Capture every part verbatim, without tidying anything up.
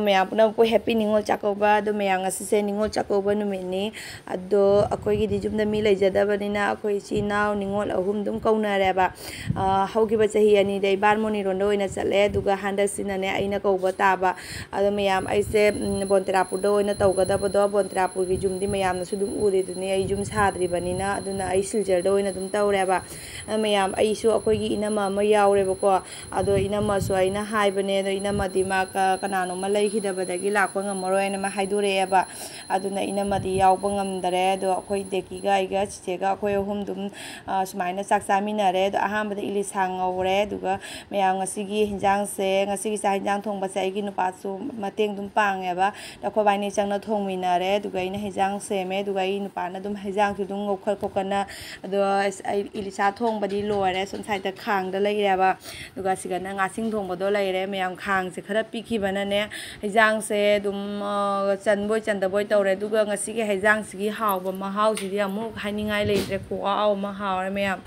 ꯃꯌꯥꯝ ꯄꯨꯝꯅꯃꯛꯄꯨ Happy ꯅꯤꯉꯣꯜ ꯆꯥꯛꯀꯧꯕ꯫ ꯑꯗꯣ ꯃꯌꯥꯝ, ꯉꯁꯤꯁꯦ ꯅꯤꯉꯣꯜ ꯆꯥꯛꯀꯧꯕ ꯅꯨꯃꯤꯠꯅꯤ꯫ ꯑꯗꯣ ꯑꯩꯈꯣꯏꯒꯤꯗꯤ ꯌꯨꯝꯗ ꯃꯤ ꯂꯩꯖꯗꯕꯅꯤꯅ ꯑꯩꯈꯣꯏ ꯏꯆꯤꯜ ꯏꯅꯥꯎ ꯅꯤꯉꯣꯜ ꯑꯍꯨꯝ ꯑꯗꯨꯝ ꯀꯧꯅꯔꯦꯕ꯫ ꯑ, ꯍꯧꯈꯤꯕ ꯆꯍꯤ ꯑꯅꯤꯗ ꯏꯕꯥ ꯃꯣꯅꯤꯔꯣꯝꯗ ꯑꯣꯏꯅ ꯆꯠꯂꯦ, ꯑꯗꯨꯒ ꯍꯟꯗꯛꯁꯤꯅꯅꯦ ꯑꯩꯅ ꯀꯧꯕ ꯇꯥꯕ꯫ ꯑꯗꯣ ꯃꯌꯥꯝ, ꯑꯩꯁꯦ, ꯎꯝ, ꯕꯣꯟꯇꯦꯔꯥꯄꯨꯔꯗ ꯑꯣꯏꯅ ꯇꯧꯒꯗꯕꯗꯣ, ꯕꯣꯟꯇꯦꯔꯥꯄꯨꯔꯒꯤ ꯌꯨꯝꯗꯤ ꯃꯌꯥꯝꯅꯁꯨ ꯑꯗꯨꯝ ꯎꯔꯦꯗꯨꯅꯤ, ꯑꯩ ꯌꯨꯝ ꯁꯥꯗ꯭ꯔꯤꯕꯅꯤꯅ꯫ ꯑꯗꯨꯅ ꯑꯩ ꯁꯤꯜꯆꯔꯗ ꯑꯣꯏꯅ ꯑꯗꯨꯝ ꯇꯧꯔꯦꯕ꯫ ꯑ, ꯃꯌꯥꯝ, ꯑꯩꯁꯨ ꯑꯩꯈꯣꯏꯒꯤ ꯏꯅꯝꯃ ꯑꯃ ꯌꯥꯎꯔꯦꯕꯀꯣ꯫ ꯑꯗꯣ ꯏꯅꯝꯃꯁꯨ ꯑꯩꯅ ꯍꯥꯏꯕꯅꯦ, ꯑꯗꯣ ꯏꯅꯝꯃꯗꯤ ꯃꯥ ꯀ-, ꯀꯅꯥꯅꯣꯝꯃ ꯂꯩꯈꯤꯗꯕꯗꯒꯤ ꯂꯥꯛꯄ ꯉꯝꯃꯔꯣꯏꯅ ꯃꯥ ꯍꯥꯏꯗꯣꯔꯛꯑꯦꯕ꯫ ꯑꯗꯨꯅ ꯏꯅꯝꯃꯗꯤ ꯌꯥꯎꯕ ꯉꯝꯗꯔꯦ꯫ ꯑꯗꯣ ꯑꯩꯈꯣꯏ ꯗꯦꯀꯤꯒ ꯑꯩꯒ ꯆꯤꯆꯦꯒ ꯑꯩꯈꯣꯏ ꯑꯍꯨꯝ ꯑꯗꯨꯝ, ꯑ, ꯁꯨꯃꯥꯏꯅ ꯆꯥꯛ ꯆꯥꯃꯤꯟꯅꯔꯦ꯫ ꯑꯗꯣ ꯑꯍꯥꯟꯕꯗ ꯏꯂꯤꯁꯥ ꯉꯧꯔꯦ, ꯑꯗꯨꯒ ꯃꯌꯥꯝ, ꯉꯁꯤꯒꯤ ꯍꯤꯟꯖꯥꯡꯁꯦ, ꯉꯁꯤꯒꯤ ꯆꯥꯛ ꯍꯤꯟꯖꯥꯡ ꯊꯣꯡꯕꯁꯦ ꯑꯩꯒꯤ ꯅꯨꯄꯥꯁꯨ ꯃꯇꯦꯡ ꯑꯗꯨꯝ ꯄꯥꯡꯉꯦꯕ꯫ ꯑꯗꯣ ꯑꯩꯈꯣꯏꯕꯥꯅꯤ ꯆꯪꯅ ꯊꯣꯡꯃꯤꯟꯅꯔꯦ, ꯑꯗꯨꯒ ꯑꯩꯅ ꯍꯤꯟꯖꯥꯡ ꯁꯦꯝꯃꯦ, ꯑꯗꯨꯒ ꯑꯩ ꯅꯨꯄꯥꯅ ꯑꯗꯨꯝ ꯍꯤꯟꯖꯥꯡꯁꯨ ꯑꯗꯨꯝ ꯉꯧꯈꯠ ꯈꯣꯠꯀꯠꯅ꯫ ꯑꯗꯣ ꯑꯁ, ꯑꯩ ꯏꯂꯤꯁꯥ ꯊꯣꯡꯕꯗꯤ ꯂꯣꯏꯔꯦ, ꯁꯣꯝ ꯁꯥꯏꯗꯠꯇ ꯈꯥꯡꯗ ꯂꯩꯔꯦꯕ꯫ ꯑꯗꯨꯒ ꯑꯁꯤꯒꯅ ꯉꯥꯁꯤꯡ ꯊꯣꯡꯕꯗꯣ ꯂꯩꯔꯦ꯫ ꯃꯌꯥꯝ, ꯈꯥꯡꯁꯦ ꯈꯔ ꯄꯤꯛꯈꯤꯕꯅꯅꯦ, ꯍꯤꯟꯖꯥꯡꯁꯦ ꯑꯗꯨꯝ, ꯑ, ꯆꯟꯕꯣꯏ ꯆꯟꯗꯕꯣꯏ ꯇꯧꯔꯦ꯫ ꯑꯗꯨꯒ ꯉꯁꯤꯒꯤ ꯍꯤꯟꯖꯥꯡꯁꯤꯒꯤ ꯍꯥꯎꯕ ꯃꯍꯥꯎꯁꯤꯗꯤ ꯑꯃꯨꯛ ꯍꯥꯏꯅꯤꯡꯉꯥꯏ ꯂꯩꯇ꯭ꯔꯦ, ꯈꯨꯍꯥꯎ ꯑꯃ ꯍꯥꯎꯔꯦ ꯃꯌꯥꯝ꯫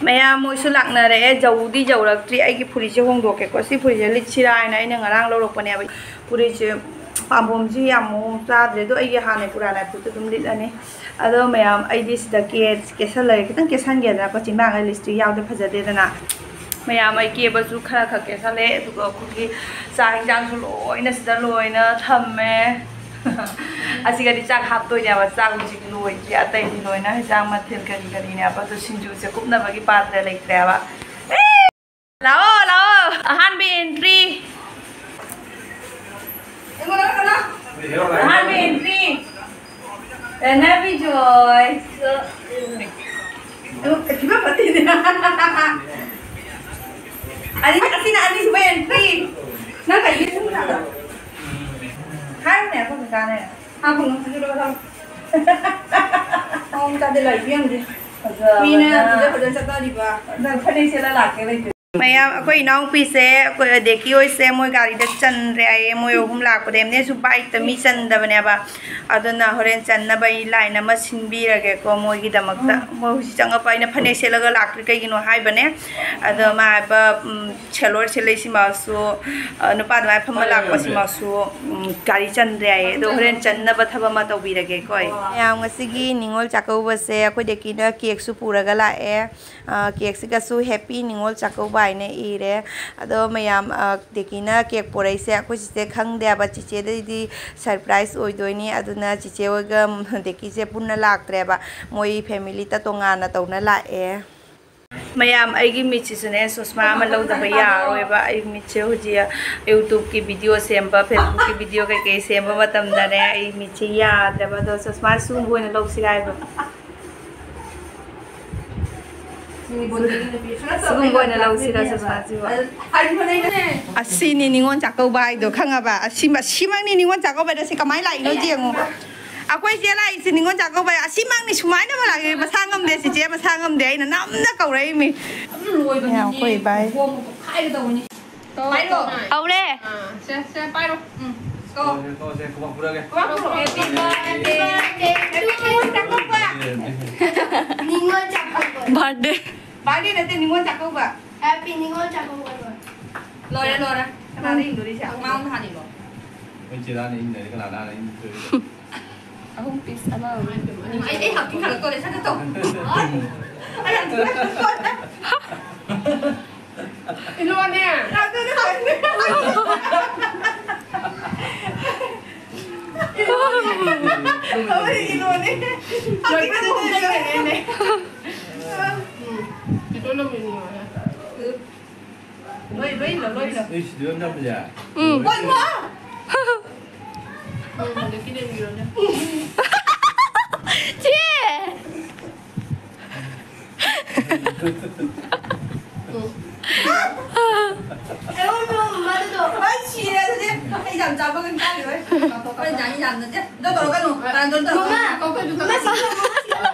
ꯃꯌꯥꯝ, ꯃꯣꯏꯁꯨ ꯂꯥꯛꯅꯔꯛꯑꯦ꯫ ꯌꯧꯗꯤ ꯌꯧꯔꯛꯇ꯭ꯔꯤ꯫ ꯑꯩꯒꯤ ꯐꯨꯔꯤꯠꯁꯦ ꯍꯣꯡꯗꯣꯛꯀꯦꯀꯣ꯫ ꯁꯤ ꯐꯨꯔꯤꯠꯁꯦ ꯂꯤꯠꯁꯤꯔꯥ ꯍꯥꯏꯅ ꯑꯩꯅ ꯉꯔꯥꯡ ꯂꯧꯔꯛꯄꯅꯦꯕ꯫ ꯐꯨꯔꯤꯠꯁꯦ ꯄꯥꯝꯕꯣꯝꯁꯤ ꯌꯥꯝ ꯃꯑꯣꯡ ꯆꯥꯗ꯭ꯔꯦ꯫ ꯑꯗꯣ ꯑꯩꯒꯤ ꯍꯥꯟꯅ ꯄꯨꯔꯥꯅ ꯐꯨꯔꯤꯠꯇꯨ ꯑꯗꯨꯝ ꯂꯤꯠꯂꯅꯤ꯫ ꯑꯗꯣ ꯃꯌꯥꯝ, ꯑꯩꯗꯤ ꯁꯤꯗ ꯀꯦ-, ꯀꯦꯁꯜꯂꯒꯦ꯫ ꯈꯤꯇꯪ ꯀꯦꯁꯟꯒꯦꯗꯅꯀꯣ, ꯆꯤꯟꯕꯥꯡꯗ ꯂꯤꯞꯁꯇꯤꯛ ꯌꯥꯎꯗ ꯐꯖꯗꯦꯗꯅ꯫ ꯃꯌꯥꯝ, ꯑꯩ ꯀꯦꯕꯁꯨ ꯈꯔ ꯈꯛ ꯀꯦꯁꯜꯂꯦ꯫ ꯑꯗꯨꯒ ꯑꯩꯈꯣꯏꯒꯤ ꯆꯥꯛ ꯍꯤꯟꯖꯥꯡꯁꯨ ꯂꯣꯏꯅ ꯁꯤꯗ ꯂꯣꯏꯅ ꯊꯝꯃꯦ꯫ ꯑꯁꯤꯒꯗꯤ ꯆꯥꯛ ꯍꯥꯞꯇꯣꯏꯅꯦꯕ꯫ ꯆꯥꯛ ꯍꯧꯖꯤꯛ ꯂꯣꯏꯗ꯭ꯔꯤ꯫ ꯑꯇꯩꯗꯤ ꯂꯣꯏꯅ ꯍꯤꯟꯖꯥꯡ ꯃꯊꯦꯜ ꯀꯔꯤ ꯀꯔꯤꯅꯦꯕ꯫ ꯑꯗꯣ ꯁꯤꯡꯖꯨꯁꯦ ꯀꯨꯞꯅꯕꯒꯤ ꯄꯥꯇ꯭ꯔ ꯂꯩꯇ꯭ꯔꯦꯕ꯫ ꯂꯥꯛꯑꯣ, ꯂꯥꯛꯑꯣ꯫ ꯑꯍꯥꯟꯕ entry꯫ ꯑꯍꯥꯟꯕ entry꯫ ꯔꯦꯅꯥ ꯕꯤꯖꯣꯏ꯫ ꯑꯗꯨ ꯐꯤꯕꯝ ꯐꯠꯇꯦꯅꯦ꯫ ꯑꯅꯤ, ꯑꯁꯤꯅ ꯑꯅꯤꯁꯨꯕ entry꯫ ꯅꯪ ꯀꯩꯒꯤ ꯁꯨꯝ ꯁꯥꯕ? ꯍꯥꯏꯌꯨꯅꯦ, ꯑꯩꯈꯣꯏ ꯀꯀꯥꯅꯦ꯫ ꯍꯥꯞꯄꯨꯅꯨ, ꯑꯗꯨ ꯂꯧꯔꯣ꯫ ꯃꯑꯣꯡ ꯇꯥꯗꯦ, ꯂꯥꯏꯔꯤꯛꯁꯨ ꯌꯦꯡꯗꯦ꯫ ꯐꯖꯕꯅ꯫ ꯃꯤꯅ ꯐꯖ ꯐꯖꯅ ꯆꯠꯅꯔꯤꯕ꯫ ꯅꯪ ꯐꯅꯦꯛ ꯁꯦꯠꯂ ꯂꯥꯛꯀꯦ ꯂꯩꯇꯦ꯫ ꯃꯌꯥꯝ, ꯑꯩꯈꯣꯏ ꯏꯅꯥꯎꯄꯤꯁꯦ, ꯑꯩꯈꯣꯏ ꯑꯗꯒꯤ ꯍꯣꯏꯁꯦ, ꯃꯣꯏ ꯒꯥꯔꯤꯗ ꯆꯟꯗ꯭ꯔꯦ ꯍꯥꯏꯌꯦ꯫ ꯃꯣꯏ ꯑꯍꯨꯝ ꯂꯥꯛꯄꯗ ꯑꯦꯝꯅꯦꯁꯨ ꯕꯥꯏꯛꯇ ꯃꯤ ꯆꯟꯗꯕꯅꯦꯕ꯫ ꯑꯗꯨꯅ ꯍꯣꯔꯦꯟ ꯆꯟꯅꯕ ꯑꯩ ꯂꯥꯏꯟ ꯑꯃ ꯁꯤꯟꯕꯤꯔꯒꯦꯀꯣ ꯃꯣꯏꯒꯤꯗꯃꯛꯇ꯫ ꯃꯣꯏ ꯍꯧꯖꯤꯛ ꯆꯪꯉꯛꯄ, ꯑꯩꯅ ꯐꯅꯦꯛ ꯁꯦꯠꯂꯒ ꯂꯥꯛꯇ꯭ꯔꯤ ꯀꯩꯒꯤꯅꯣ ꯍꯥꯏꯕꯅꯦ꯫ ꯑꯗꯣ ꯃꯥ ꯍꯥꯏꯕ, ꯎꯝ, ꯁꯦꯂꯣꯔ ꯁꯦꯠꯂꯛꯏꯁꯤꯃꯁꯨ, ꯑ, ꯅꯨꯄꯥ ꯑꯗꯨꯃꯥꯏꯅ ꯐꯝꯃ ꯂꯥꯛꯄꯁꯤꯃꯁꯨ, ꯎꯝ, ꯒꯥꯔꯤ ꯆꯟꯗ꯭ꯔꯦ ꯍꯥꯏꯌꯦ꯫ ꯑꯗꯣ ꯍꯣꯔꯦꯟ ꯆꯟꯅꯕ ꯊꯕꯛ ꯑꯃ ꯇꯧꯕꯤꯔꯒꯦꯀꯣ ꯑꯩ꯫ ꯃꯌꯥꯝ, ꯉꯁꯤꯒꯤ ꯅꯤꯉꯣꯜ ꯆꯥꯛꯀꯧꯕꯁꯦ ꯑꯩꯈꯣꯏ ꯗꯦꯀꯤꯅ ꯀꯦꯛꯁꯨ ꯄꯨꯔꯒ ꯂꯥꯛꯑꯦ꯫ ꯑ, ꯀꯦꯛꯁꯤꯒꯁꯨ ꯍꯦꯄꯤ ꯅꯤꯉꯣꯜ ꯆꯥꯛꯀꯧꯕ ꯍꯥꯏꯅ ꯏꯔꯦ꯫ ꯑꯗꯣ ꯃꯌꯥꯝ, ꯑ, ꯗꯦꯀꯤꯅ ꯀꯦꯛ ꯄꯣꯔꯛꯏꯁꯦ ꯑꯩꯈꯣꯏ ꯆꯤꯆꯦ ꯈꯪꯗꯦꯕ꯫ ꯆꯤꯆꯦꯗꯩꯗꯤ ꯁꯔꯄ꯭ꯔꯥꯏꯁ ꯑꯣꯏꯗꯣꯏꯅꯤ꯫ ꯑꯗꯨꯅ ꯆꯤꯆꯦ ꯍꯣꯏꯒ, ꯎꯝ, ꯗꯦꯀꯤꯁꯦ ꯄꯨꯟꯅ ꯂꯥꯛꯇ꯭ꯔꯦꯕ꯫ ꯃꯣꯏ ꯐꯦꯃꯤꯂꯤꯇ ꯇꯣꯉꯥꯟꯅ ꯇꯧꯅ ꯂꯥꯛꯑꯦ꯫ ꯃꯌꯥꯝ, ꯑꯩꯒꯤ ꯃꯤꯠꯁꯤꯁꯨꯅꯦ, ꯆꯣꯁꯃꯥ ꯑꯃ ꯂꯧꯗꯕ ꯌꯥꯔꯔꯣꯏꯕ꯫ ꯑꯩ ꯃꯤꯠꯁꯦ ꯍꯧꯖꯤꯛ YouTubeꯀꯤ ꯚꯤꯗꯤꯑꯣ ꯁꯦꯝꯕ, Facebookꯀꯤ ꯚꯤꯗꯤꯑꯣ ꯀꯩꯀꯩ ꯁꯦꯝꯕ ꯃꯇꯝꯗꯅꯦ, ꯑꯩ ꯃꯤꯠꯁꯦ ꯌꯥꯗ꯭ꯔꯦꯕ꯫ ꯑꯗꯣ ꯆꯣꯁꯃꯥ ꯁꯤꯒꯨꯝꯕ ꯑꯣꯏꯅ ꯂꯧꯁꯤꯔꯥ ꯍꯥꯏꯕ? ꯁꯤꯒꯨꯝꯕ ꯑꯣꯏꯅ ꯂꯧꯁꯤꯔꯥ ꯆꯣꯁꯃꯥꯁꯤꯕꯨ? ꯑꯁꯤꯅꯤ ꯅꯤꯉꯣꯜ ꯆꯥꯛꯀꯧꯕ ꯍꯥꯏꯗꯣ, ꯈꯪꯉꯕ? ꯑꯁꯤ, ꯑꯁꯤꯃꯛꯅꯤ ꯅꯤꯉꯣꯜ ꯆꯥꯛꯀꯧꯕ ꯍꯥꯏꯗꯣ꯫ ꯁꯤ ꯀꯃꯥꯏꯅ ꯂꯥꯛꯏꯅꯣ ꯌꯦꯡꯉꯣ꯫ ꯑꯩꯈꯣꯏ ꯆꯦ ꯂꯥꯛꯏꯁꯦ ꯅꯤꯉꯣꯜ ꯆꯥꯛꯀꯧꯕ ꯑꯁꯤꯃꯛꯅꯤ, ꯁꯨꯃꯥꯏꯅ ꯑꯃ ꯂꯥꯛꯑꯦ꯫ ꯃꯁꯥ ꯉꯝꯗꯦ ꯆꯤꯆꯦ, ꯃꯁꯥ ꯉꯝꯗꯦ, ꯑꯩꯅ ꯅꯝꯅ ꯀꯧꯔꯛꯏꯃꯤ꯫ ꯌꯥꯝ ꯀꯨꯏ ꯚꯥꯏ꯫ ꯄꯥꯏꯔꯣ꯫ ꯎꯝ꯫ ꯀꯣ꯫ ꯍꯧꯔꯦ꯫ ꯑꯥ, ꯁꯦ, ꯁꯦ, ꯄꯥꯏꯔꯣ꯫ ꯎꯝ꯫ ꯀꯣ꯫ ꯀꯣ, ꯁꯦ, ꯀꯣ, ꯁꯦ, ꯈꯨꯕꯥꯛ ꯈꯨꯔꯒꯦ꯫ ꯈꯨꯕꯥꯛ Khuro. Happy birthday to you. Ningol Chakkouba. ꯕꯥꯔꯗꯦ꯫ ꯕꯥꯔꯗꯦ ꯅꯠꯇꯦ, ꯅꯤꯉꯣꯜ ꯆꯥꯛꯀꯧꯕ꯫ Happy ꯅꯤꯉꯣꯜ ꯆꯥꯛꯀꯧꯕ꯫ ꯂꯣꯏꯔꯦ, ꯂꯣꯏꯔꯦ꯫ ꯀꯅꯥꯅ ꯏꯟꯗꯣꯔꯤꯁꯦ? ꯃꯥꯉꯣꯟꯗ ꯍꯥꯟꯅ ꯏꯜꯂꯣ꯫ ꯑꯩꯈꯣꯏ ꯆꯦ ꯂꯥꯛꯑꯅ ꯏꯟꯗꯔꯗꯤ ꯀꯅꯥꯅ ꯍꯥꯟꯅ ꯏꯟꯗꯣꯔꯤꯒꯦ? ꯑꯍꯨꯝ ꯄꯤꯁ ꯑꯃ ꯑꯣꯏꯅ꯫ ꯑꯩ, ꯑꯩ ꯌꯥꯝ ꯊꯤ ꯈꯜꯂꯛꯇꯣꯔꯦ, ꯁꯠ ꯁꯠ ꯇꯧ꯫ ꯑꯩ ꯌꯥꯝ ꯊꯤ ꯈꯜꯂꯛꯇꯣꯔꯦ꯫ ꯏꯂꯣꯅꯦ꯫ ꯍꯣꯏ, ꯏꯂꯣꯅꯦ꯫ ꯎꯝ꯫ ꯏꯂꯣꯅ ꯃꯤꯅꯤ ꯑꯣꯏꯔꯦ꯫ ꯂꯣꯏ, ꯂꯣꯏ ꯏꯜꯂꯣ, ꯂꯣꯏ ꯏꯜꯂꯣ꯫ ꯏꯁ, ꯂꯣꯏ ꯅꯝꯃꯤꯁꯦ? ꯎꯝ꯫ ꯍꯣꯏ, ꯃꯥ! ꯎꯝ, ꯍꯧꯖꯤꯛꯀꯤꯗꯤ ꯏꯜꯂꯣꯅꯦ꯫ ꯆꯦ! ꯎꯝ꯫ ꯑꯩꯉꯣꯟꯗ ꯃꯃꯥꯗꯨꯗꯣ꯫ ꯑꯩ ꯁꯤꯔꯦ ꯑꯗꯨꯗꯤ꯫ ꯑꯩ ꯌꯥꯝ ꯆꯥꯕꯒ ꯆꯥꯈꯤꯔꯣꯏ꯫ ꯑꯩ ꯌꯥꯝ ꯌꯥꯝꯅꯗꯦ꯫ ꯑꯗꯣ ꯇꯧꯔꯛꯀꯅꯨ꯫ ꯀꯅꯥ ꯇꯧꯔꯛꯀꯅꯨ? ꯃꯃꯥ! ꯃꯃꯥ ꯁꯤꯔꯦ, ꯃꯃꯥ ꯁꯤꯔꯦ꯫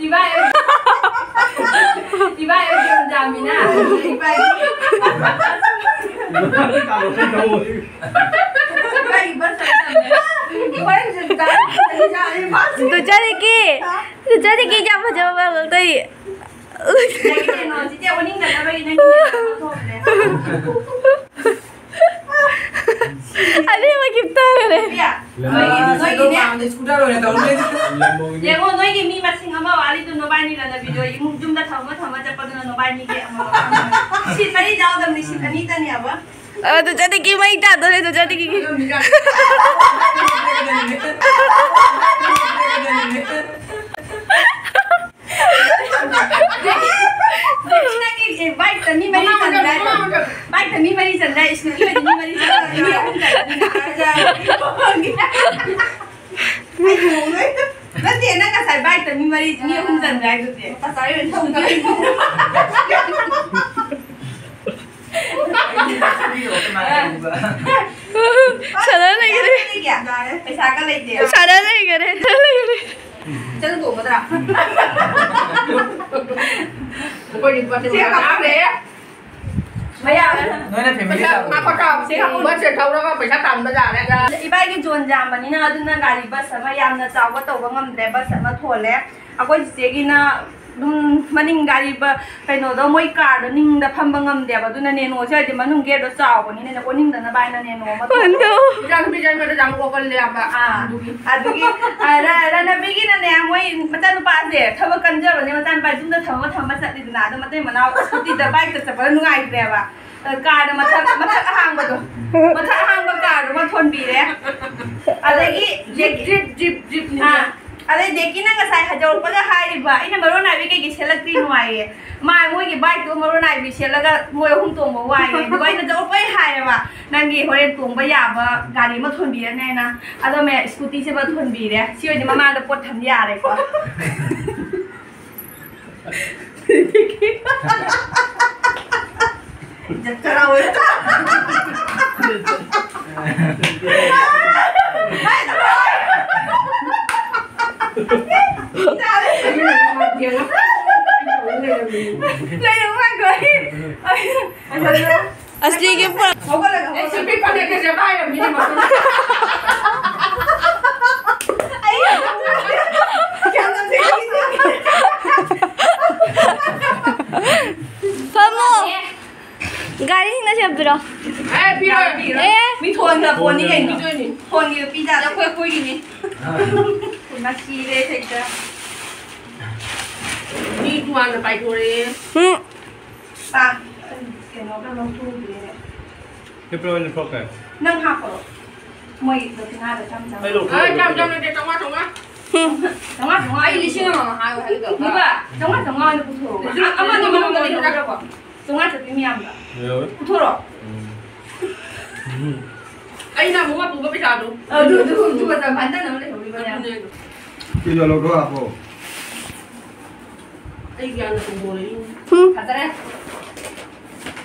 ꯏꯕꯥꯏ, ꯏꯕꯥꯏ ꯑꯣꯏ ꯌꯣꯟꯖꯥꯃꯤꯅ꯫ ꯏꯕꯥꯏ꯫ ꯏꯕꯥꯏ ꯕꯁ ꯑꯃ ꯇꯝꯃꯦ꯫ ꯏꯕꯥꯏ ꯍꯧꯖꯤꯛ ꯗꯨꯖꯥꯔꯤꯒꯤ, ꯗꯨꯖꯥꯔꯤꯒꯤ ꯌꯥꯝ ꯐꯖꯕ ꯃꯥꯜꯂꯦ ꯇꯧꯔꯤ꯫ ꯅꯪꯒꯤ ꯀꯩꯅꯣ, ꯆꯤꯆꯦ ꯑꯣꯅꯤꯡꯗꯅꯕꯒꯤ ꯅꯪꯒꯤ ꯊꯣꯛꯈ꯭ꯔꯦ꯫ ꯑꯅꯤꯃꯛ ꯈꯤꯞ ꯇꯥꯈ꯭ꯔꯦ꯫ ꯄꯤꯌꯥ, ꯅꯣꯏꯒꯤ, ꯅꯣꯏꯒꯤꯅꯦ꯫ ꯌꯦꯡꯉꯣ, ꯅꯣꯏꯒꯤ ꯃꯤ ꯃꯁꯤꯡ ꯑꯃ ꯋꯥꯠꯂꯤꯗꯨ ꯅꯕꯥꯏꯅꯤꯅ ꯅꯕꯤꯗꯣ ꯏꯃꯨꯡ ꯌꯨꯝꯗ ꯊꯝꯃ ꯊꯝꯃ ꯆꯠꯄꯗꯨꯅ ꯅꯕꯥꯏꯅꯤꯒꯤ ꯑꯃ꯫ ꯁꯤꯠ ꯃꯔꯤ ꯌꯥꯎꯗꯕꯅꯤ, ꯁꯤꯠ ꯑꯅꯤꯇꯅꯦꯕ꯫ ꯑ, ꯑꯗꯨ ꯆꯠꯅꯤꯡꯀꯤ ꯃꯩ ꯇꯥꯗꯣꯔꯦ, ꯑꯗꯨ ꯆꯠꯅꯤꯡꯀꯤ꯫ ꯅꯪꯒꯤ, ꯑꯦ, ꯕꯥꯏꯛꯇ ꯃꯤ ꯃꯔꯤ ꯆꯟꯗꯥꯏ? ꯕꯥꯏꯛꯇ ꯃꯤ ꯃꯔꯤ ꯆꯟꯗꯥꯏ? ꯏꯁꯀꯨꯇꯤ ꯑꯣꯏꯗꯤ ꯃꯤ ꯃꯔꯤ ꯆꯟꯗꯥꯏ? ꯃꯤ ꯑꯍꯨꯝ ꯆꯟꯗꯥꯏ? ꯅꯠꯇꯦ, ꯅꯪ ꯉꯁꯥꯏ ꯕꯥꯏꯛꯇ ꯃꯤ ꯃꯔꯤ, ꯃꯤ ꯑꯍꯨꯝ ꯆꯟꯗꯥꯏ ꯑꯗꯨꯗꯤ? ꯁꯥꯟꯅ ꯂꯩꯈꯔꯦ꯫ ꯄꯩꯁꯥꯒ ꯂꯩꯇꯦ꯫ ꯁꯥꯟꯅ ꯂꯩꯈꯔꯦ꯫ ꯆꯠꯂꯨ ꯇꯣꯡꯒꯗ꯭ꯔꯥ? ꯑꯩꯈꯣꯏꯗꯤ ꯄꯣꯠꯁꯦ ꯁꯤ ꯀꯥꯞꯄꯦ꯫ ꯃꯌꯥꯝ꯫ ꯅꯣꯏꯅ ꯐꯦꯃꯤꯂꯤ ꯄꯩꯁꯥ ꯇꯧꯕ꯭ꯔꯣ? ꯉꯥꯛꯄ ꯀꯥꯞ-, ꯁꯤ ꯕꯁꯁꯦ ꯊꯧꯔꯒ ꯄꯩꯁꯥ ꯇꯥꯟꯕ ꯌꯥꯔꯦ꯫ ꯏꯕꯥꯏꯒꯤ ꯖꯣꯟ ꯌꯥꯝꯕꯅꯤꯅ ꯑꯗꯨꯅ ꯒꯥꯔꯤ ꯕꯁ ꯑꯃ ꯌꯥꯝꯅ ꯆꯥꯎꯕ ꯇꯧꯕ ꯉꯝꯗ꯭ꯔꯦ, ꯕꯁ ꯑꯃ ꯊꯣꯜꯂꯦ꯫ ꯑꯩꯈꯣꯏ ꯆꯤꯆꯦꯒꯤꯅ ꯑꯗꯨꯝ ꯃꯅꯤꯡ ꯒꯥꯔꯤ ꯕ-, ꯀꯩꯅꯣꯗꯣ, ꯃꯣꯏ ꯀꯥꯔꯗꯣ ꯅꯤꯡꯗ ꯐꯝꯕ ꯉꯝꯗꯦꯕ, ꯑꯗꯨꯅ ꯅꯦꯅꯣꯁꯦ ꯍꯥꯏꯗꯤ ꯃꯅꯨꯡ ꯒꯦꯠꯇꯣ ꯆꯥꯎꯕꯅꯤꯅꯅꯦ, ꯑꯣꯅꯤꯡꯗꯅꯕ ꯍꯥꯏꯅ ꯅꯦꯅꯣ ꯑꯃ ꯊꯣꯛꯑꯦ꯫ ꯍꯟꯗꯣ꯫ ꯏꯆꯥꯅꯨꯄꯤꯁꯦ ꯑꯩꯉꯣꯟꯗ ꯌꯥꯝ ꯑꯣꯛꯀꯜꯂꯦꯕ꯫ ꯑꯥ꯫ ꯑꯗꯨꯒꯤ꯫ ꯑꯗꯨꯒꯤ, ꯑ, ꯔ-, ꯔꯅꯕꯤꯒꯤꯅꯅꯦ, ꯃꯣꯏ ꯃꯆꯥꯅꯨꯄꯥꯁꯦ ꯊꯕꯛ ꯀꯟꯖꯕꯅꯦ, ꯃꯆꯥꯅꯨꯄꯥ ꯌꯨꯝꯗ ꯊꯝꯃ ꯊꯝꯃ ꯆꯠꯂꯤꯗꯅ, ꯑꯗꯣ ꯃꯇꯩ ꯃꯅꯥꯎ ꯁ꯭ꯀꯨꯇꯤꯗ ꯕꯥꯏꯛꯇ ꯆꯠꯄꯗ ꯅꯨꯡꯉꯥꯏꯇ꯭ꯔꯦꯕ꯫ ꯑ, ꯀꯥꯔꯗ ꯃꯊꯛ, ꯃꯊꯛ ꯑꯍꯥꯡꯕꯗꯣ, ꯃꯊꯛ ꯑꯍꯥꯡꯕ ꯀꯥꯔꯗꯨꯃ ꯊꯣꯟꯕꯤꯔꯦ꯫ ꯑꯗꯒꯤ ꯖꯤꯞ, ꯖꯤꯞ, ꯖꯤꯞ, ꯖꯤꯞꯅꯤ꯫ ꯑꯥ꯫ ꯑꯗꯩ ꯗꯦꯀꯤꯅ ꯉꯁꯥꯏ ꯍꯥꯏꯗꯣꯔꯛꯄꯒ ꯍꯥꯏꯔꯤꯕ, "ꯑꯩꯅ ꯃꯔꯣꯟ ꯅꯥꯏꯕꯤ ꯀꯩꯒꯤ ꯁꯦꯠꯂꯛꯇ꯭ꯔꯤꯅꯣ?" ꯍꯥꯏꯌꯦ꯫ ꯃꯥ ꯃꯣꯏꯒꯤ ꯕꯥꯏꯛꯇꯣ ꯃꯔꯣꯟ ꯅꯥꯏꯕꯤ ꯁꯦꯠꯂꯒ ꯃꯣꯏ ꯑꯍꯨꯝ ꯇꯣꯡꯕ ꯋꯥꯏꯌꯦ꯫ ꯑꯗꯨꯒ ꯑꯩꯅ ꯇꯧꯔꯛꯄꯩ ꯍꯥꯏꯌꯦꯕ, "ꯅꯪꯒꯤ ꯍꯣꯔꯦꯟ ꯇꯣꯡꯕ ꯌꯥꯕ ꯒꯥꯔꯤ ꯑꯃ ꯊꯣꯟꯕꯤꯔꯅꯦꯅ"꯫ ꯑꯗꯣ ꯃꯌꯥ ꯁ꯭ꯀꯨꯇꯤꯁꯤꯃ ꯊꯣꯟꯕꯤꯔꯦ꯫ ꯁꯤ ꯑꯣꯏꯗꯤ ꯃꯃꯥꯡꯗ ꯄꯣꯠ ꯊꯝ ꯌꯥꯔꯦꯀꯣ꯫ ꯖꯠꯀꯔꯥ ꯑꯣꯏ꯫ ꯂꯩꯔꯝꯃꯣ ꯉꯥꯏꯈꯣ, ꯑꯩ, ꯑꯩ, ꯑꯁꯂꯤꯒꯤ ꯄꯨꯔꯛ- ꯍꯧꯒꯠꯂꯒ, ꯑꯩ ꯁꯤ ꯄꯤꯛ ꯐꯅꯦꯛꯀꯁꯦ ꯄꯥꯏꯔꯝꯃꯤꯅꯦ ꯃꯈꯨꯠꯅ꯫ ꯑꯩ ꯀꯌꯥꯝ ꯅꯣꯛꯅꯤꯡꯉꯤ꯫ ꯐꯝꯃꯣ꯫ ꯒꯥꯔꯤꯁꯤꯡꯅ ꯁꯦꯝꯕꯤꯔꯣ꯫ ꯑꯦ, ꯄꯤꯔꯣꯏ, ꯄꯤꯔꯣꯏ꯫ ꯑꯦ꯫ ꯃꯤ ꯊꯣꯟꯒ ꯄꯣꯟꯅꯤ ꯀꯩꯅꯣ꯫ ꯄꯤꯗꯣꯏꯅꯤ꯫ ꯊꯣꯟꯒꯤꯗꯣ ꯄꯤꯖꯥꯗ ꯑꯩꯈꯣꯏ, ꯑꯩꯈꯣꯏꯒꯤꯅꯤ꯫ ꯉꯁꯤꯔꯦ ꯍꯦꯛꯇ꯫ ꯃꯤ ꯇꯣꯉꯥꯟꯅ ꯄꯥꯏꯊꯣꯔꯛꯑꯦ꯫ ꯎꯝ꯫ ꯄꯥ-, ꯀꯩꯅꯣꯒ ꯂꯧꯊꯣꯛꯎꯗ꯭ꯔꯦꯅꯦ꯫ ꯍꯤꯞꯄ꯭ꯔꯣ ꯑꯣꯏꯅ ꯊꯣꯛꯈ꯭ꯔꯦ? ꯅꯪ ꯍꯥꯞꯄ꯭ꯔꯣ? ꯃꯣꯏ ꯗꯈꯤꯅꯥꯗ ꯆꯥꯝ ꯆꯥꯝ꯫ ꯑꯩ ꯂꯧꯊꯣꯛ-, ꯑꯦ, ꯆꯥꯝ ꯆꯥꯝ ꯅꯠꯇꯦ, ꯆꯥꯝꯃꯉꯥ, ꯆꯥꯝꯃꯉꯥ꯫ ꯆꯥꯝꯃꯉꯥ, ꯆꯥꯝꯃꯉꯥ꯫ ꯑꯩ ꯂꯤꯁꯤꯡ ꯑꯃ ꯍꯥꯏꯌꯣ ꯍꯥꯏꯒꯦ ꯇꯧꯕ꯫ ꯅꯨꯄꯥ, ꯆꯥꯝꯃꯉꯥ, ꯆꯥꯝꯃꯉꯥ ꯑꯣꯏꯅ ꯄꯨꯊꯣꯔꯛꯑꯣ꯫ ꯑꯃꯅ ꯃꯅꯨꯡꯗ ꯂꯩꯍꯧꯗ꯭ꯔꯕꯣ? ꯆꯥꯝꯃꯉꯥ ꯆꯥꯇ꯭ꯔꯦꯠ ꯃꯌꯥꯝꯗ꯫ ꯌꯥꯎꯋꯦ꯫ ꯄꯨꯊꯣꯔꯛꯑꯣ꯫ ꯎꯝ꯫ ꯎꯝ꯫ ꯑꯩꯅ ꯑꯃꯨꯛ ꯃꯄꯨꯒ ꯄꯩꯁꯥꯗꯣ꯫ ꯑꯗꯨ, ꯑꯗꯨ, ꯑꯗꯨ ꯃꯇꯝ ꯍꯟꯊꯅꯕ ꯂꯩꯍꯧꯔꯤꯕꯅꯦ꯫ ꯑꯗꯨꯅꯦ ꯑꯗꯣ꯫ ꯀꯤꯂꯣ ꯂꯧꯊꯣꯛ ꯍꯥꯞꯄꯣ꯫ ꯑꯩꯒꯤ ꯌꯥꯝꯅ ꯍꯣꯡꯗꯣꯔꯛꯏ꯫ ꯍꯨꯝ꯫ ꯐꯖꯔꯦ꯫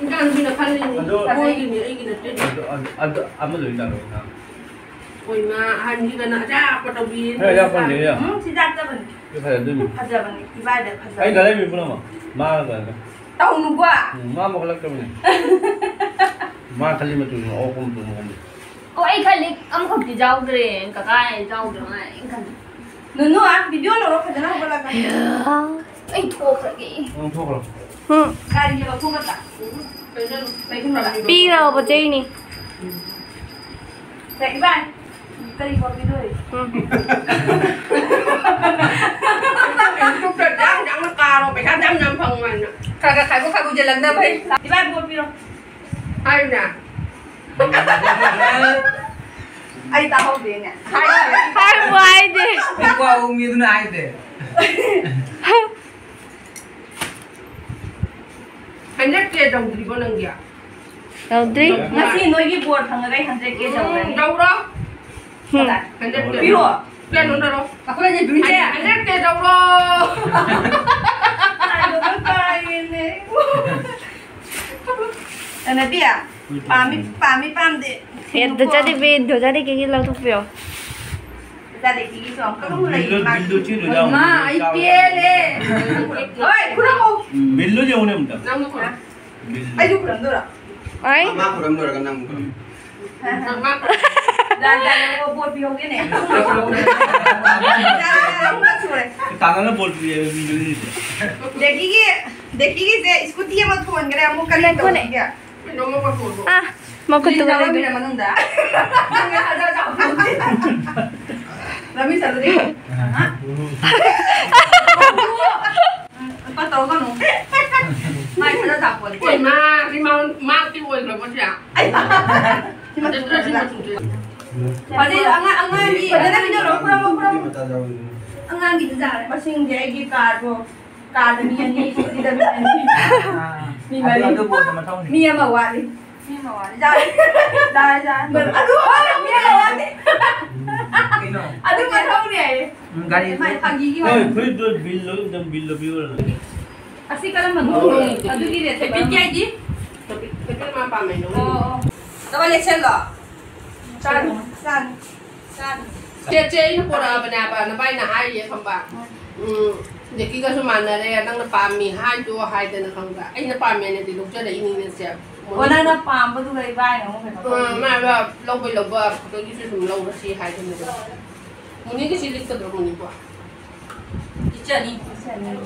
ꯏꯟꯖꯥꯡ ꯅꯨꯄꯤꯅ ꯈꯜꯂꯤꯅꯤ꯫ ꯑꯗꯣ ꯃꯣꯏꯒꯤꯅꯤ, ꯑꯩꯒꯤ ꯅꯠꯇꯦ꯫ ꯑꯗꯣ, ꯑꯗꯣ, ꯑꯗꯣ ꯑꯃ ꯂꯣꯏ ꯆꯥꯔꯣ, ꯏꯟꯖꯥꯡ꯫ ꯍꯣꯏ, ꯃꯥ ꯑꯍꯟꯒꯤꯗꯅ ꯑꯆꯥꯄꯣꯠ ꯇꯧꯕꯤ꯫ ꯍꯣꯏ, ꯑꯆꯥꯄꯣꯠ ꯇꯧꯕꯤ꯫ ꯎꯝ, ꯁꯤ ꯆꯥꯛꯇꯕꯅꯤ꯫ ꯁꯤ ꯐꯖꯗꯣꯏꯅꯤ꯫ ꯐꯖꯕꯅꯤ, ꯏꯕꯥꯏꯗ ꯐꯖꯕꯅꯤ꯫ ꯑꯩ ꯒꯥꯔꯤ ꯃꯤ ꯄꯨꯝꯅꯃꯛ ꯃꯥꯅ ꯐꯖꯅ꯫ ꯇꯧꯅꯨꯀꯣ꯫ ꯎꯝ, ꯃꯥ ꯃꯈꯠꯂꯛꯇꯕꯅꯤ꯫ ꯃꯥ ꯈꯜꯂꯤ ꯃꯆꯨꯁꯤꯅ ꯑꯣꯛꯄ ꯃꯆꯨ ꯃꯑꯣꯡꯗ꯫ ꯑꯣ, ꯑꯩ ꯈꯜꯂꯤ ꯑꯃꯈꯛꯇꯤ ꯌꯥꯎꯗ꯭ꯔꯦ, ꯀꯀꯥ ꯌꯥꯎꯗ꯭ꯔꯦ ꯃꯥ ꯑꯩꯅ ꯈꯜꯂꯤ꯫ ꯅꯨꯅꯨ, ꯑꯥ, video ꯂꯧꯔꯣ ꯐꯖꯅ ꯍꯧꯒꯠꯂꯒ꯫ ꯑꯩ ꯊꯣꯛꯈ꯭ꯔꯒꯦ꯫ ꯅꯪ ꯊꯣꯛꯈ꯭ꯔꯣ꯫ ꯎꯝ꯫ ꯒꯥꯔꯤꯒꯤ ꯂꯧꯊꯣꯛꯀꯗ꯭ꯔꯥ? ꯄꯤꯈ꯭ꯔꯕ ꯆꯦꯅꯤ꯫ ꯁꯦ, ꯏꯕꯥꯏ, ꯀꯔꯤ ꯄꯣꯠ ꯄꯤꯗꯣꯔꯤ? ꯎꯝ꯫ YouTube-ꯇ ꯌꯥꯝ ꯌꯥꯝꯅ ꯀꯥꯔꯣ, ꯄꯩꯁꯥ ꯌꯥꯝ ꯌꯥꯝ ꯐꯪꯉꯣ ꯍꯥꯏꯅ꯫ ꯈꯔ ꯈꯔ ꯈꯥꯏꯗꯣꯛ ꯈꯥꯏꯗꯣꯛ ꯌꯦꯜꯂꯛꯅꯕ ꯍꯩ꯫ ꯏꯕꯥꯏ, ꯄꯣꯠ ꯄꯤꯔꯣ꯫ ꯍꯥꯏꯌꯨꯅꯦ꯫ ꯑꯩ ꯇꯥꯍꯧꯗꯦꯅꯦ꯫ ꯍꯥꯏꯕꯨ ꯍꯥꯏꯗꯦ꯫ ꯅꯨꯄꯥ ꯑꯣꯡꯕꯤꯗꯨꯅ ꯍꯥꯏꯗꯦ꯫ Hundred K ꯇꯧꯗ꯭ꯔꯤꯕꯣ ꯅꯪꯒꯤ? ꯇꯧꯗ꯭ꯔꯤ꯫ ꯉꯁꯤ ꯅꯣꯏꯒꯤ ꯕꯣꯔ ꯐꯪꯉꯒ ꯑꯩ hundred K ꯇꯧꯔꯅꯤ꯫ ꯎꯝ, ꯇꯧꯔꯣ꯫ ꯎꯝ꯫ ꯀꯗꯥꯏ? Hundred K꯫ ꯄꯤꯔꯣ꯫ ꯀꯌꯥꯅꯣ ꯇꯧꯔꯣ꯫ ꯑꯩꯈꯣꯏ ꯂꯩꯕꯤꯔꯤꯁꯦ꯫ Hundred K ꯇꯧꯔꯣ꯫ ꯍꯥꯏꯕ ꯂꯣꯏ ꯀꯥꯏꯔꯦꯅꯦ꯫ ꯑꯅꯕꯤ, ꯄꯥꯝꯃꯤ, ꯄꯥꯝꯃꯤ, ꯄꯥꯝꯗꯦ꯫ ꯑꯦ, ꯗꯣꯖꯥꯗꯤ ꯄꯤ-, ꯗꯣꯖꯥꯗꯤ ꯀꯦꯒꯤ ꯂꯧꯊꯣꯛꯄꯤꯌꯣ꯫ ꯌꯥꯗꯦ, ꯄꯤꯒꯤꯁꯨ ꯑꯃꯨꯛꯀ ꯑꯗꯨꯝ ꯂꯩ, ꯃꯥ꯫ ꯕꯤꯜꯗꯣ ꯆꯦꯜꯂꯨ ꯂꯥꯎ꯫ ꯏꯃꯥ, ꯑꯩ ꯄꯦꯜꯂꯦ꯫ ꯍꯣꯏ, ꯈꯨꯔꯝꯃꯣ꯫ ꯕꯤꯜꯗꯣ ꯌꯦꯡꯉꯨꯅꯦ ꯑꯝꯇ꯫ ꯅꯪꯁꯨ ꯈꯨꯔꯝ꯫ ꯕꯤꯜꯗꯣ꯫ ꯑꯩꯁꯨ ꯈꯨꯔꯝꯗꯣꯏꯔꯣ? ꯑꯩ? ꯃꯥ ꯈꯨꯔꯝ ꯂꯣꯏꯔꯒ ꯅꯪ ꯑꯃꯨꯛ ꯈꯨꯔꯝ꯫ ꯅꯪ ꯃꯥ ꯈꯨꯔꯝ꯫ ꯗꯥ, ꯗꯥ, ꯅꯪ ꯕꯣꯜ ꯄꯤꯍꯧꯒꯦꯅꯦ꯫ ꯗꯥ, ꯑꯍꯨꯝꯂꯛ ꯁꯨꯔꯦ꯫ ꯇꯥꯅꯅ ꯕꯣꯜ ꯄꯤꯔꯦ ꯃꯤꯗꯨꯅꯤꯁꯦ꯫ ꯗꯦꯀꯤꯒꯤ, ꯗꯦꯀꯤꯒꯤꯁꯦ ꯁ꯭ꯀꯨꯇꯤ ꯑꯃ ꯊꯣꯟꯈ꯭ꯔꯦ, ꯑꯃꯨꯛ ꯀꯔꯤ ꯇꯧꯔꯤꯒꯦ? ꯑꯥ, ꯃꯈꯨꯠꯇꯨꯒ ꯂꯩꯗꯣꯏ꯫ ꯃꯅꯨꯡꯗ꯫ ꯂꯝꯕꯤ ꯆꯠꯂꯗꯤ꯫ ꯂꯨꯄꯥ ꯇꯧꯒꯅꯨ꯫ ꯃꯥꯏ ꯈꯔ ꯇꯥꯛꯄꯅꯤ꯫ ꯍꯣꯏ, ꯃꯥ, ꯁꯤ ꯃꯥ, ꯃꯥ ꯇꯤꯡ ꯑꯣꯏꯈ꯭ꯔꯕꯣ ꯁꯤ? ꯑꯩ꯫ ꯁꯤ ꯃꯆꯨ ꯐꯖꯩ, ꯑꯉꯥꯡ, ꯑꯉꯥꯡꯒꯤ꯫ ꯐꯖꯅ ꯄꯤꯖꯔꯣ, ꯈꯨꯔꯝꯃꯣ, ꯈꯨꯔꯝꯃꯣ꯫ ꯑꯉꯥꯡꯒꯤꯗꯤ ꯌꯥꯔꯦ꯫ ꯃꯁꯤꯡꯗꯤ ꯑꯩꯒꯤ ꯀꯥꯔꯗꯣ꯫ ꯀꯥꯗ ꯃꯤ ꯑꯅꯤ, ꯁꯤꯗ ꯃꯤ ꯑꯅꯤ꯫ ꯃꯤ ꯃꯔꯤ꯫ ꯑꯗꯨ, ꯑꯗꯨ ꯕꯣꯠꯇ ꯃꯊꯧꯅꯤ꯫ ꯃꯤ ꯑꯃ ꯋꯥꯠꯂꯤ꯫ ꯃꯤ ꯑꯃ ꯋꯥꯠꯂꯤ꯫ ꯌꯥꯔꯦ꯫ ꯌꯥꯔꯦ, ꯌꯥꯔꯦ꯫ ꯑꯗꯨ ꯃꯤ ꯑꯃ ꯋꯥꯠꯂꯤ꯫ ꯀꯩꯅꯣ? ꯑꯗꯨ ꯃꯊꯧꯅꯤ ꯍꯥꯏꯌꯦ꯫ ꯎꯝ, ꯒꯥꯔꯤ꯫ ꯃꯥꯏ ꯐꯥꯒꯤꯒꯤ ꯍꯣꯏ, ꯋꯥꯅꯤ꯫ ꯐꯨꯔꯤꯠꯇꯣ ꯕꯤꯜ ꯂꯧ-, ꯑꯗꯨꯝ ꯕꯤꯜꯗꯣ ꯄꯤꯌꯨꯔꯣ? ꯑꯁꯤ ꯀꯔꯝꯕꯅꯣ? ꯑꯗꯨꯒꯤ ꯔꯦꯠ ꯍꯦꯄꯤ ꯀꯌꯥꯒꯤ? ꯍꯦꯄꯤ ꯃꯥ ꯄꯥꯝꯃꯦ, ꯂꯧꯅꯤꯡꯉꯦ꯫ ꯑꯣ, ꯑꯣ꯫ ꯇꯕ ꯂꯦꯛꯁꯜꯂꯣ? ꯆꯥꯅꯤ꯫ ꯆꯥꯅꯤ꯫ ꯆꯥꯅꯤ꯫ ꯁꯦꯠꯁꯦ ꯑꯩꯅ ꯄꯣꯔꯛꯑꯕꯅꯦꯕ, ꯅꯕꯥꯏꯅ ꯍꯥꯏꯔꯤꯌꯦ ꯈꯪꯕ꯫ ꯎꯝ, ꯖꯦꯀꯤꯒꯁꯨ ꯃꯥꯟꯅꯔꯦ, ꯅꯪꯅ ꯄꯥꯝꯃꯤ ꯍꯥꯏꯗꯣ ꯍꯥꯏꯗꯅ ꯈꯪꯕ꯫ ꯑꯩꯅ ꯄꯥꯝꯃꯦꯅꯗꯤ ꯂꯧꯖꯔꯛꯏꯅꯤꯅꯦ ꯁꯦ꯫ ꯑꯣ, ꯅꯪꯅ ꯄꯥꯝꯕꯗꯨꯒ ꯏꯕꯥꯏꯅ ꯑꯃꯨꯛ ꯀꯩꯅꯣ ꯎꯝ, ꯇꯧꯔꯤꯅꯦ꯫ ꯃꯥ ꯂꯧꯕꯩ ꯂꯧꯕ ꯈꯛꯇꯒꯤꯁꯨ ꯁꯨꯝ ꯂꯧꯔꯁꯤ ꯍꯥꯏꯗꯅ꯫ ꯃꯨꯅꯤꯒꯤꯁꯤ ꯂꯤꯠꯀꯗ꯭ꯔꯣ, ꯃꯨꯅꯤꯕꯣ? ꯂꯤꯠꯆꯅꯤ꯫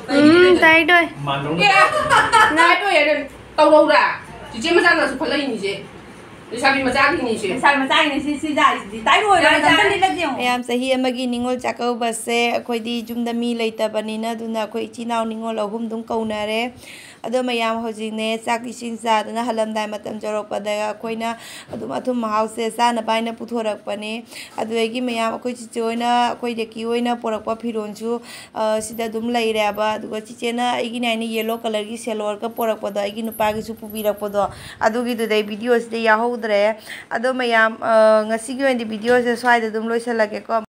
ꯎꯝ, ꯇꯥꯏꯗꯣꯏ꯫ ꯃꯥꯟꯗꯧꯅ꯫ ꯑꯦ, ꯇꯥꯏꯗꯣꯏ ꯍꯥꯏꯔ ꯇꯧꯔꯧꯔꯥ? ꯆꯤꯆꯦ ꯃꯆꯥꯅꯁꯨ ꯈꯜꯂꯛꯏꯅꯤꯁꯦ꯫ ꯂꯩꯁꯥꯕꯤ ꯃꯆꯥꯒꯤꯅꯤ ꯁꯤ꯫ ꯂꯩꯁꯥꯕꯤ ꯃꯆꯥꯒꯤꯅꯤ ꯁꯤ, ꯁꯤ ꯖꯥꯠꯁꯤꯗꯤ꯫ ꯇꯥꯏꯔꯣꯏ, ꯌꯥꯔꯦ, ꯃꯇꯝꯗ ꯌꯥꯔꯦ꯫ ꯂꯤꯠꯂꯁꯤ ꯌꯦꯡꯉꯣ꯫ ꯃꯌꯥꯝ ꯆꯍꯤ ꯑꯃꯒꯤ ꯅꯤꯉꯣꯜ ꯆꯥꯛꯀꯧꯕꯁꯦ ꯑꯩꯈꯣꯏꯗꯤ ꯌꯨꯝꯗ ꯃꯤ ꯂꯩꯇꯕꯅꯤꯅ, ꯑꯗꯨꯅ ꯑꯩꯈꯣꯏ ꯏꯆꯤꯜ ꯏꯅꯥꯎ ꯅꯤꯉꯣꯜ ꯑꯍꯨꯝꯗꯨꯝ ꯀꯧꯅꯔꯦ꯫ ꯑꯗꯣ ꯃꯌꯥꯝ ꯍꯧꯖꯤꯛꯅꯦ ꯆꯥꯛ ꯏꯁꯤꯡ ꯆꯥꯗꯅ ꯍꯜꯂꯝꯗꯥꯏ ꯃꯇꯝ ꯌꯧꯔꯛꯄꯗ ꯑꯩꯈꯣꯏꯅ ꯑꯗꯨꯝ ꯑꯊꯨꯝ ꯑꯍꯥꯎꯁꯦ ꯆꯥꯅꯕ ꯍꯥꯏꯅ ꯄꯨꯊꯣꯔꯛꯄꯅꯦ꯫ ꯑꯗꯨꯗꯒꯤ ꯃꯌꯥꯝ ꯑꯩꯈꯣꯏ ꯆꯤꯆꯦ ꯍꯣꯏꯅ, ꯑꯩꯈꯣꯏ ꯗꯦꯀꯤ ꯍꯣꯏꯅ ꯄꯨꯔꯛꯄ ꯐꯤꯔꯣꯜꯁꯨ, ꯑ, ꯁꯤꯗ ꯑꯗꯨꯝ ꯂꯩꯔꯦꯕ꯫ ꯑꯗꯨꯒ ꯆꯤꯆꯦꯅ ꯑꯩꯒꯤꯅꯦ ꯍꯥꯏꯅ yellow colourꯒꯤ ꯁꯦꯂꯣꯔꯒ ꯄꯨꯔꯛꯄꯗꯣ, ꯑꯩꯒꯤ ꯅꯨꯄꯥꯒꯤꯁꯨ ꯄꯨꯕꯤꯔꯛꯄꯗꯣ, ꯑꯗꯨꯒꯤꯗꯨꯗꯩ videoꯁꯤꯗ ꯌꯥꯎꯍꯧꯗ꯭ꯔꯦ꯫ ꯑꯗꯣ ꯃꯌꯥꯝ, ꯑ, ꯉꯁꯤꯒꯤ ꯑꯣꯏꯅꯗꯤ videoꯁꯦ ꯁ꯭ꯋꯥꯏꯗ ꯑꯗꯨꯝ ꯂꯣꯏꯁꯤꯜꯂꯒꯦꯀꯣ꯫